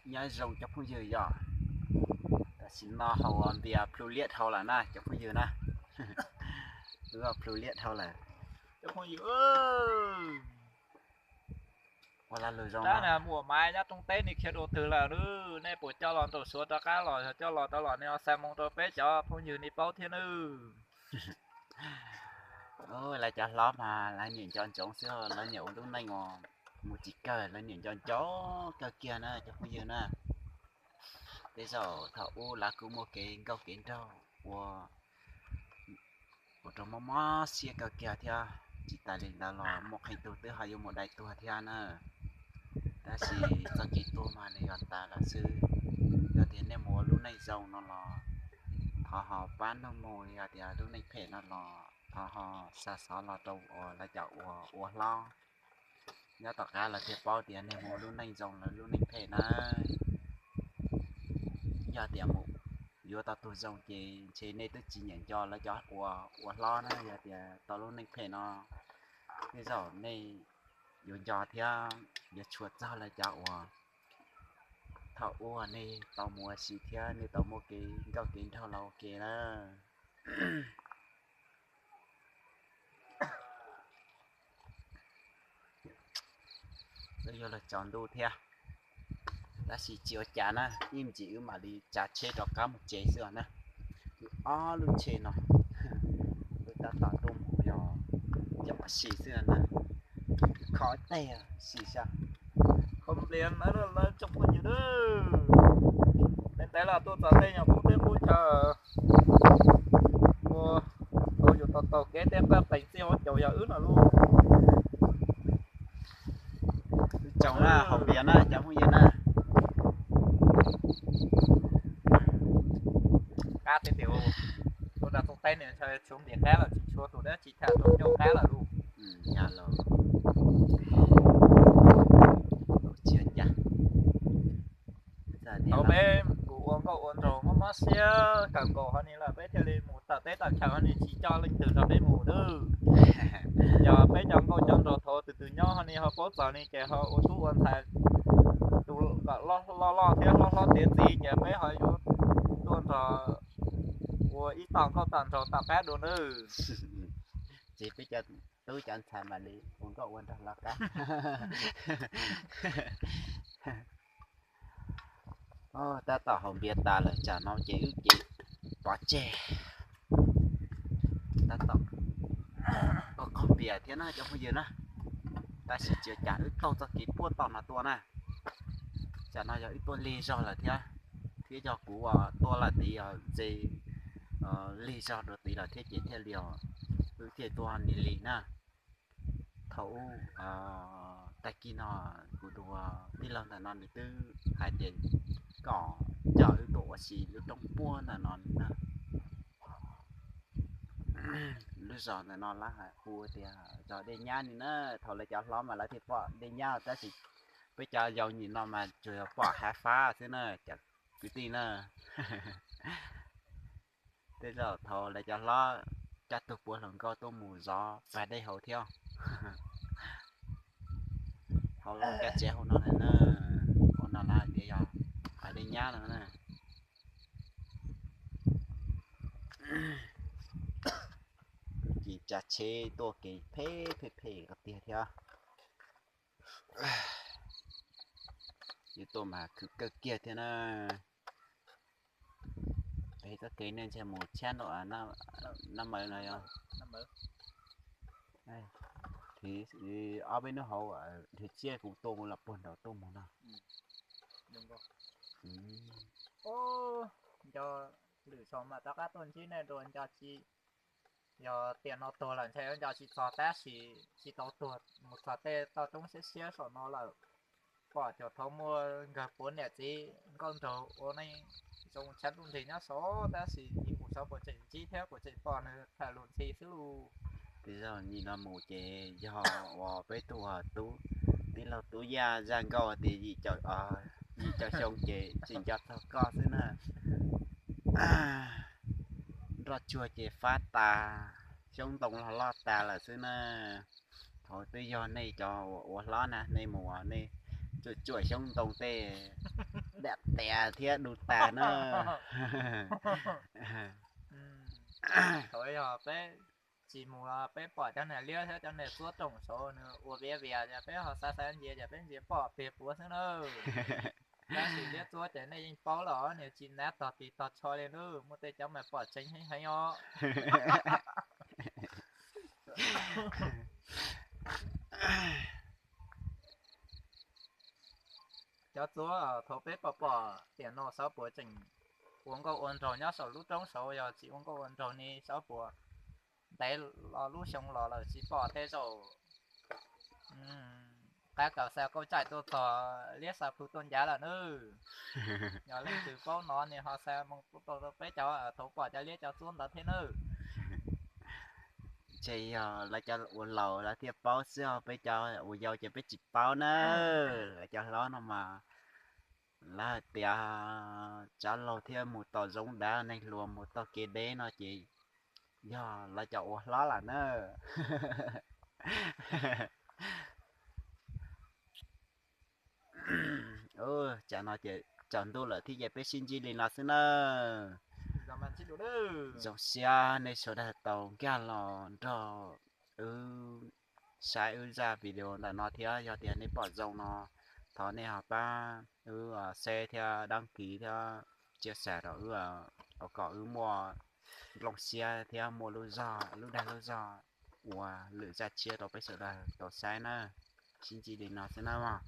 Nyob zoo cov phooj ywg yom, tam sim no haus npias plhu liab dhau lawm na cov phooj ywg na. Wb plhu liab dhau lawm cov phooj ywg. Ua lag luag zoo na, muaj maiv nyob roob teb nej khiav dua twg lawm, nej puas coj los nraum suav rov qab los, yog coj los tau los nej xa moo rau peb cov phooj ywg nej paub thiab nawb. Lawv cov hlob mas lawv niam nco ntsoov xwb, lawv niam ua lub neej uas mus tsis kawg, lawv niam nco ntsoov kawg kiag na cov phooj ywg na. Tej zaum thaum ub lawv kuj muaj kev nkauj kev nraug ua ua rau mob mob siab kawg kiag thiab, tsis tas li ntawd los muaj qee tug twb ho yuav mus dai tuag thiab na. Tab sis txoj kev tuag mas nws yog tas lawm xwb. Yog tias nej mus ua lub neej zoo no los thov ho pab nug mus, yog tias lub neej phem no los thov ho xa xov los rau uas lawv cov uas ua hlob nyob tom qab lawv thiaj paub tias nej mus ua lub neej zoo lawv lub neej phem na. Yog tias mus yuav tau tus zoo ces ntshe nej twb tsis nyiam nco lawv cov uas ua hlob na. Yog tias tau lub neej phem no, tej zaum nej yuav nco thiab yuav tshua txog lawv cov uas thaum ub nej tau mus ua si thiab nej tau muaj kev nkauj kev nraug los ua ke na. Twb yuav luag tsaus ntuj thiab, tab sis tsis ua cas na, ib me ntsis wb mam li tsav tsheb rov qab mus tsev xwb os na. Wb ob lub tsheb no, wb tab tom tuaj mus yog yam ua si xwb na. Kho tej si saib, kho nplias na lawv tsoom phooj ywg. Ntev ntev los tuaj txog tej nyuag qub teb qub chaw ua tau yus tau taug kev tej qab qees txij hauv caum yog wb no lauj. Wb tsaus na, haus npias na cov phooj ywg na. Qab teb tias tuaj rau txooj teb no tshuav npias qab lawm, tsis tshuav tus dab tsi tham rau ncauj qab lawm lauj. Yog los, tsis ua cas. Thaum peb mus ua nkauj ua nraug mob mob siab kawg nkaus hov ni lawm peb thiaj li mus tawm teb tawm chaw hov ni tsis coj leej twg nrog peb mus nawb. Yog peb cov nkauj cov nraug thaum twg twg nyob hov ni ho paub txog ni ces ho ua tub ua ntxhais, tus kom loj loj thiab hlob hlob tiav txiv ces peb ho yuav tuaj nrog ua ib tog nkauj tog nraug tom qab dua nawb. Ces peb cov tub cov ntxhais mam li ua nkauj ua nraug loj qab. Tab tom haus npias tas lawm tsam no ces wb ces pov tseg. Tab tom qaug npias thiab na cov phooj ywg na. Tab sis tsis ua cas, wb taug txoj kev puag tom no tuaj na. Tsam no yog wb tuaj lig zog lawm thiab, thiab yog kuv tuaj lawm tid os, ntse lig zog dua tid lawm thiab ces thiaj li os, wb thiaj tuaj lig lig na. Thaum ub tag kis no kuv tus tij laug ntawm no nws twb hais tias kom coj wb tuaj ua si lub roob puag ntawm no na. Lub zos ntawm no lawv hais hu tias zos Dej Nyab ni na. Thaum lawv cov hlob mas lawv thiaj pom Dej Nyab tab sis peb cov yau nim no mas tsuas yog pom Hav Fab xwb na cov kwv tij na. Tej zaum thaum lawv cov hlob coj tug puav hluas nkauj tuaj mus zov pag dej haus thiab. Hauv lub caj tsev hauv no na, hauv no lawv hais tias yog Hav Dej Nyab no na. Ces tsav tsheb tuaj kev phem phem phem tiag thiab. Yus tuaj mas khwv kawg kiag thiab na. Peb txoj kev nej ntshe mus tshab nram Nab Mawv no yog. Ob peb hnub hauv dhia tsiab kuv tua mus los puag nraud tuaj mus no. Nco lwm xyoo mas rov qab tuaj ntsib nej dua nco tsis, yog tiam no tuag lawm ntshe nco tsis txog tab sis tsis tau tuag mus txog tej toj roob siab siab saum no lawm. Pom cov thaum muaj nkawg puav niam txiv nkauj nraug ua neej zoo tshaj ntuj nrig nyob saud tab sis ib mus saud puas tseem ntsib thiab puas tseem pom nws tham lus ntxhi xwb lauj. Tej zaum nim no mus ces yog uas peb tus tub, tij laug Tub Yaj zaj nkauj tias yim caum, yim caum xyoo ces tseem nco txog koj xwb na. Nroj tsuag ces fab tas, xyoob ntoo los loj tas lawm xwb na. Thaum twb yog nej cov uas ua hlob na, nej mus nej tsuam tsuam xyoob ntoo tej, Dam tias thiab du tas na. Thaum yog peb tsis mus los peb pom cov niag liab thiab cov niag txuab rooj saud nws ua viav vias ces peb ho xav xav ntsia ces peb ntsia pom pliag puav xwb na. Tab sis liab txuab ces nej yeej paub los nws tsis nab tog tis tog tsho li na, muaj tej cov mas pom tseeb heev heev os. Cov txuab thaum peb pom pom tiam no xav puas tseem ua nkauj ua nraug nyob saum lub roob saud, yog tsis ua nkauj ua nraug ni xav puas ntev los lub xyoo los lawm tsis pom tej zaum qab kaum xa kauj tsaim tuaj txog liab xa plhu tuaj ncav lawm nawb. Yog leej twg paub no nws ho xa moo tuaj rau peb cov thaum pom cov liab cov txuab ntawd thiab nawb. Ces yog lawv cov ua laus lawv thiaj paub xwb os, peb cov ua yau ces peb tsis paub na. Lawv cov hlob no mas lawv hais tias tsav laug thiaj mus tom zoov dav, neeg hluas mus tom kev deb no ces yog lawv cov ua hlob lawm na. Tsam no ces tsaus ntuj lawm thiab ces peb sib ntsib li no xwb nawb. Zoo siab nej sawv daws tau nkag los nrog wb saib wb zaj video ntawm no thiab, yog tias nej pom zoo no thov nej ho pab wb share thiab đăng ký thiab chia sẻ rau wb, kom wb muaj nplooj siab thiab muaj lub zog, lub dag lub zog ua lwm zaj tshiab rau peb sawv daws tau saib na. Sib ntsib li no xwb nawb mog.